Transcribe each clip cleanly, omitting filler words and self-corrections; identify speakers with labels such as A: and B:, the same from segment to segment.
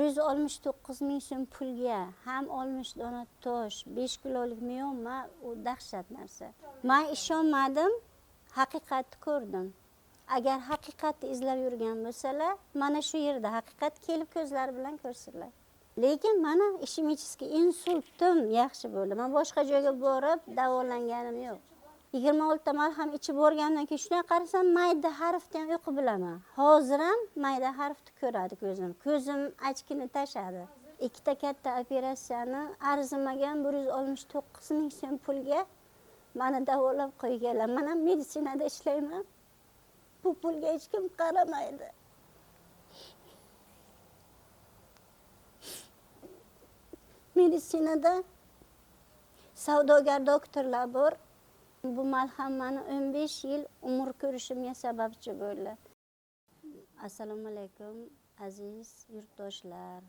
A: 169 ming so'm pulga ham 60 dona tosh, 5 kilolik miyoma, u dahshat narsa. Men ishonmadim, haqiqatni ko'rdim. Agar haqiqatni izlab yurgan bo'lsalar, mana shu yerda haqiqat kelib ko'zlari bilan ko'rsinlar. Lekin mana ishemический insultim yaxshi bo'ldi. Men boshqa joyga borib davolanganim yo'q. 26 ta malham ichib borgandan keyin shunday qarasam, mayda harfni ham o'qib bilaman. Hozir ham mayda harfni ko'radi ko'zim. Ko'zim ochkini tashadi. Ikkita katta operatsiyani arzimagan 169 ming so'm pulga meni davolab qo'yganlar. Men ham meditsinada ishlayman. Bu pulga hech kim qaramaydi. Meditsinada savdogar doktorlar bor. Bu malham meni 15 yil umr ko'rishimga sababchi bo'ldi. Assalomu alaykum aziz yurtdoshlar.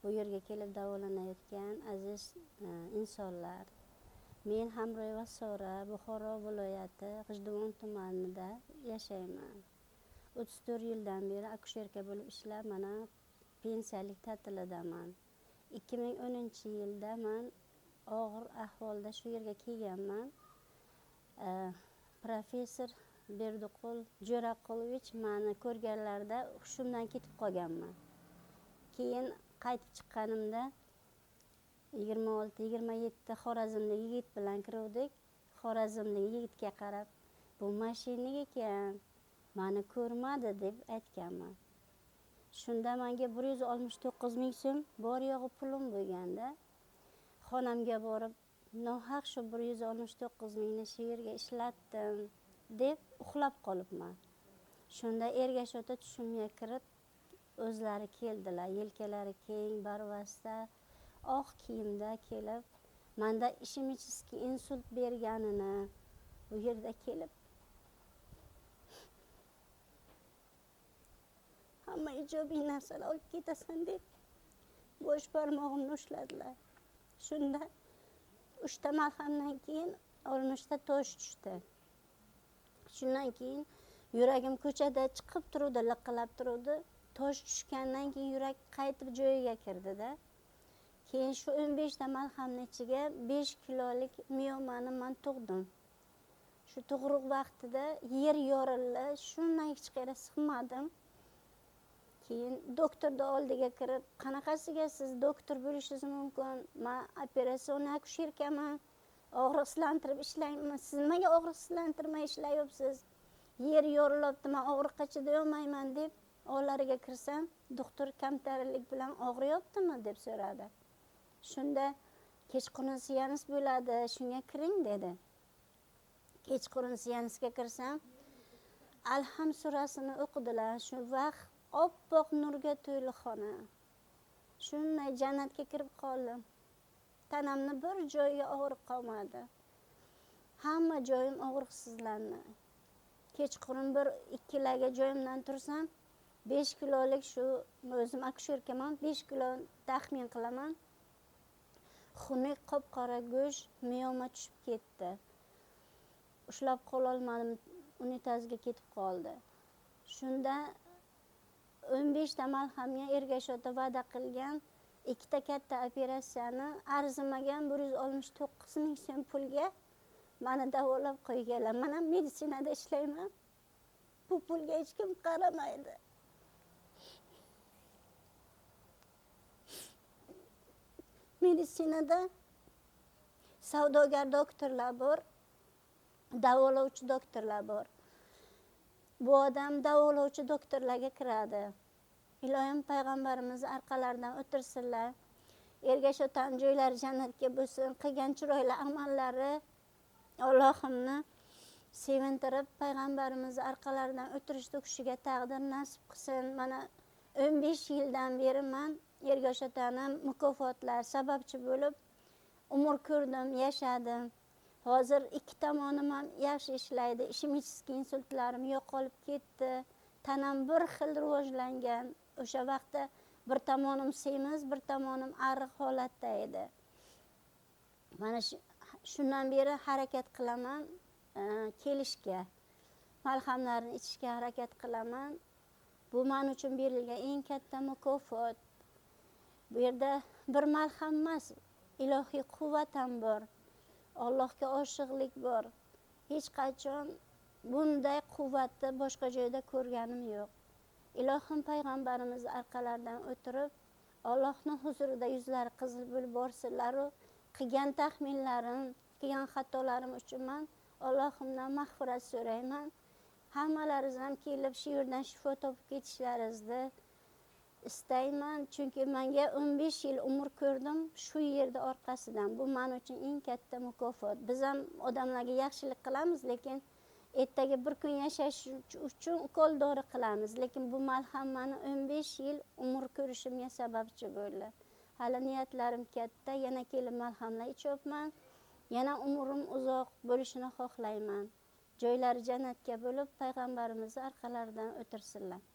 A: Bu yerga kelib davolanayotgan aziz insonlar. Men Hamroyeva Sora, Buxoro viloyati G'ijduvon tumanida yashayman. 34 yildan beri akusherka bo'lib ishlab, mana pensiyalik ta'tilidaman. 2010-yilda men og'ir ahvolda shu yerga kelganman. Professor Berdiqul Jo'raqulovich meni ko'rganlarida hushimdan ketib qolganman. Keyin qaytib chiqqanimda 26-27 Xorazmlik yigit bilan kiruvdik. Xorazmlik yigitga qarab, bu mashinalik ekan, meni ko'rmadi deb aytganman. Shunda menga 169 ming so'm bor yo'g'i pulim bo'lganda, xonamga borib, nohaq shu 169 mingni shu yerga ishlatdim deb uxlab qolibman. Shunda Ergash ota tushimga kirib, o'zlari keldilar, yelkalari keng, barvasta, oq kiyimda kelib, menda ishemический insult berganini bu yerda kelib hamma ijobiy narsalar olib ketasan deb bosh barmog'imni ushladilar. Shunda 3 ta malhamdan keyin 60 ta tosh tushdi. Shundan keyin yuragim ko'chada chiqib turuvdi, liqillab turuvdi. Tosh tushgandan keyin yurak qaytib joyiga kirdida. Keyin shu 15 ta malhamning ichiga 5 kilolik miyomani men tug'dim. Shu tug'ruq vaqtida yer yorildi, shundan hech qayerga sig'madim. Keyin doktorning oldiga kirib, qanaqasiga siz doktor bo'lishingiz mumkin? Men operatsion akusherkaman, og'riqsizlantirib ishlayman. Siz nimaga og'riqsizlantirmay ishlayapsiz? Yer yorilibdi, men og'riqqa chidayolmayman deb ollariga kirsam, doktor kamtarinlik bilan og'riyaptimi deb so'radi. Shunda kechqurun seans bo'ladi, shunga kiring dedi. Kechqurun seansga kirsam, Alham surasini o'qidilar. Shu vaqt oppoq nurga to'la xona. Shunday jannatga kirib qoldim. Tanamni bir joyiga og'riq qolmadi. Hamma joyim og'riqsizlandi. Kechqurun bir ikkilarga joyimdan tursam, 5 kilolik shu o'zim akusherkaman, 5 kilo taxmin qilaman. Xunuk qop-qora go'sht miyoma tushib ketdi. Ushlab qololmadim, unitazga ketib qoldi. Shunda 15 ta malhamga Ergash ota va'da qilgan ikkita katta operatsiyani arzimagan 169 ming so'm pulga meni davolab qo'yganlar. Men ham meditsinada ishlayman. Bu pulga hech kim qaramaydi. Meditsinada savdogar doktorlar bor, davolovchi doktorlar bor. Bu odam davolovchi doktorlarga kiradi. Iloyim payg'ambarimiz orqalaridan o'tirsinlar. Ergash otani joylari jannatga bo'lsin, qilgan chiroyli amallari Allohimni sevintirib, payg'ambarimiz orqalaridan o'tirishni u kishiga taqdir nasib qilsin. Mana 15 yildan beri men Ergash otani mukofotlar sababchi bo'lib umr ko'rdim, yashadim. Hozir ikki tomonim ham yaxshi ishlaydi. Ishemический insultlarim yo'qolib ketdi. Tanam bir xil rivojlangan. O'sha vaqtda bir tomonim semiz, bir tomonim ariq holatda edi. Mana shundan beri harakat qilaman, kelishga. Malhamlarni ichishga harakat qilaman. Bu men uchun berilgan eng katta mukofot. Bu yerda bir malham emas, ilohiy quvvat ham bor, Allohga oshiqlik bor. Hech qachon bunday quvvatni boshqa joyda ko'rganim yo'q. Ilohim payg'ambarimiz orqalaridan o'tirib, Allohning huzurida yuzlari qizil bo'lib borsinlar-u, qilgan taxminlarim, qilgan xatolarim uchun man Allohimdan mag'firat so'rayman. Hammalaringiz ham kelib shu yerdan shifo topib ketishlaringizni istayman, chunki menga 15 yil umr ko'rdim shu yerda orqasidan. Bu men uchun eng katta mukofot. Biz ham odamlarga yaxshilik qilamiz, lekin ertaga bir kun yashash uchun ukol dori qilamiz, lekin bu malham meni 15 yil umr ko'rishimga sababchi bo'ldi. Hali niyatlarim katta, yana kelib malhamlar ichyapman, yana umrim uzoq bo'lishini xohlayman. Joylari jannatga bo'lib, payg'ambarimizni orqalaridan o'tirsinlar.